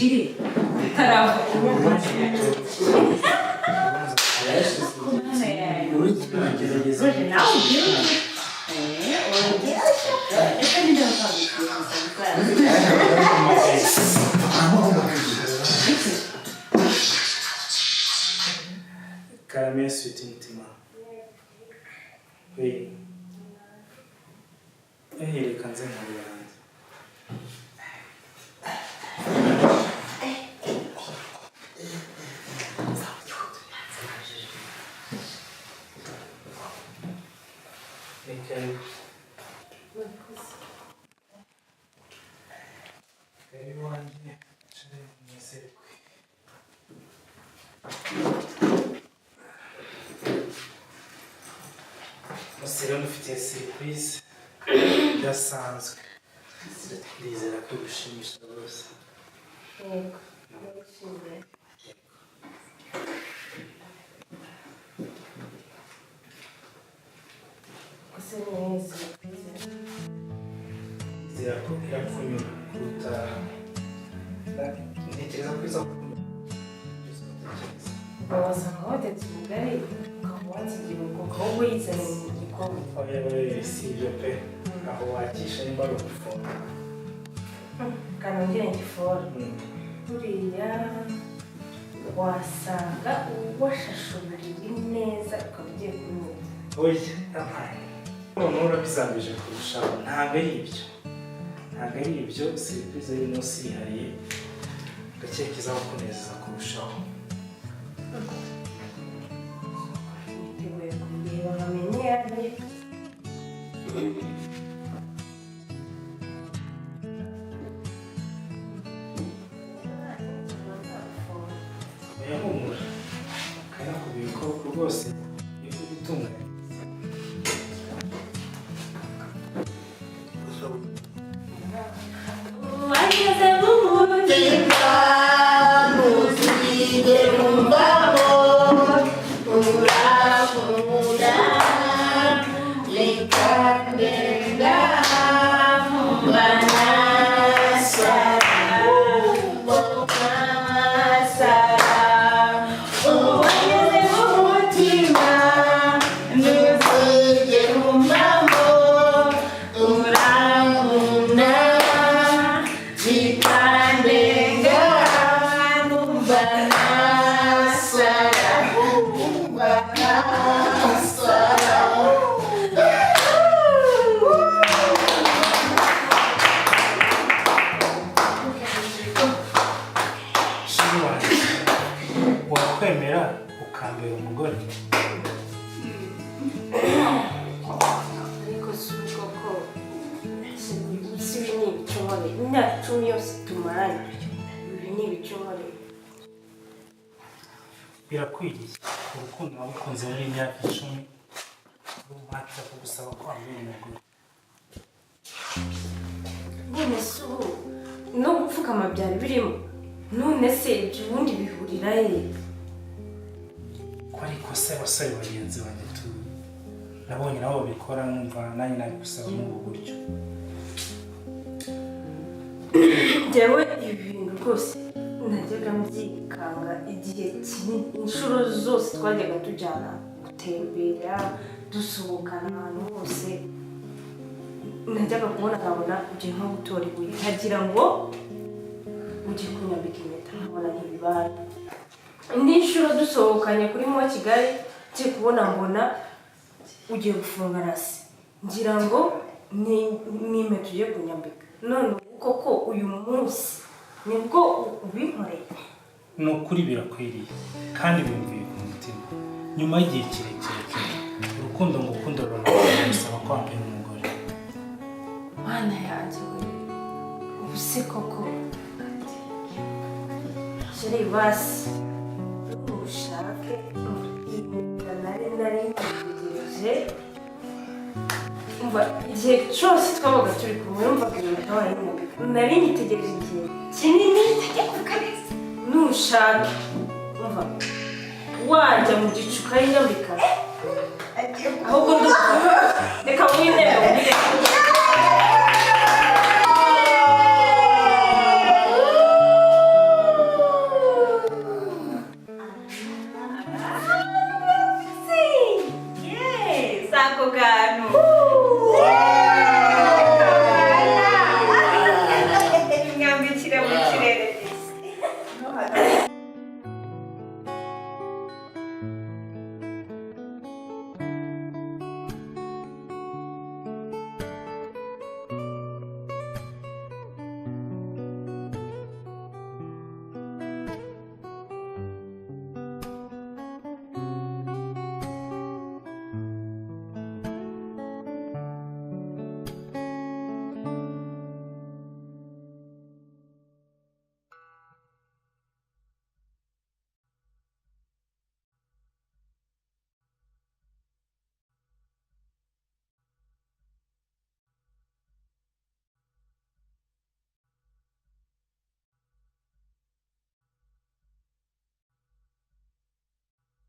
Ishire utaravuga. Gerageza. Nawe ubyibuke. Ese ninde wakwagukwiye? Karame, sweet mutima. Oui. Reka nze nkuru yanjye. Ni karibu. Karibu wanjye, nshire munezerwe. Gusa rero mufitiye surprise idasanzwe. Ndizera ko igushimisha rwose. Yego, ndabishimiye. Gusa ni surprise. Ndizera ko irakunyura kuruta, ntekereza ko izakunyura. Wasanga watetse ubugari ukaba wakigira ubwoko, ahubwo yizaniye mu gikombe. Oya oya, si ibyo pe, aho wakisha nimba ari ugufunga. Kanongere ngifora. Buriya wasanga washashe uburiri neza ukaba ugiye kunywa. Oya, ntampaye. Noneho urabizambije kurushaho, ntabwo ari ibyo. Ntabwo ari ibyo, surprise y'uyu munsi yihariye, ndakeka izakunezeza kurushaho. Niteguye kubireba nkamenya iyo ari yo. Oya humura, kandi nakubwiye ko rwose iyo uri gutunganya. Wageze mu mutima. Shiri wanjye, wakwemera ukambera umugore? Ariko si ubwoko, si ibi ni ibicumore. Imyaka 10 yose tumaranye, ibi ni ibicumore. Birakwiriye. Urukundo nagukunze muri iyi myaka 10 rumpatira kugusaba ko wambera umugore. None se ubu no gupfukama byari birimo? None se ibyo ubundi bihurira he? Ko ariko se abasore bagenzi banjye tu nabonye nabo babikora, numva nanjye nabigusaba muri ubu buryo. Njyewe ibi bintu rwose najyaga mbyikanga igihe kinini. Inshuro zose twajyaga tujyana gutembera, dusohokana ahantu hose, najyaga kubona nkabona ugiye nko gutora ibuye, nkagira ngo ugiye kunyambika impeta, nkabona ntibibaye. Indi nshuro dusohokanye kuri Mo Kigali, ngiye kubona mbona ugiye gufunga rasi, ngira ngo ni impeta ugiye kunyambika. None ubu koko uyu munsi nibwo ubinkoreye? Ni ukuri birakwiriye kandi bimvuye ku mutima. Nyuma y'igihe kirekire pe, urukundo ngukunda ruramaze gusaba ko wambera umugore. Mana yanjye we, ubu se koko chéri, basi ushake iyi mpeta nari ntegereje. Umva, igihe cyose twabaga turi kumwe numvaga iyi mpeta wayinyambika, nari nyitegereje igihe kinini. Nushaka, umva, wajya mu gicu ukayinyambika, ahubwo reka mwintebe wumve. Nako guys.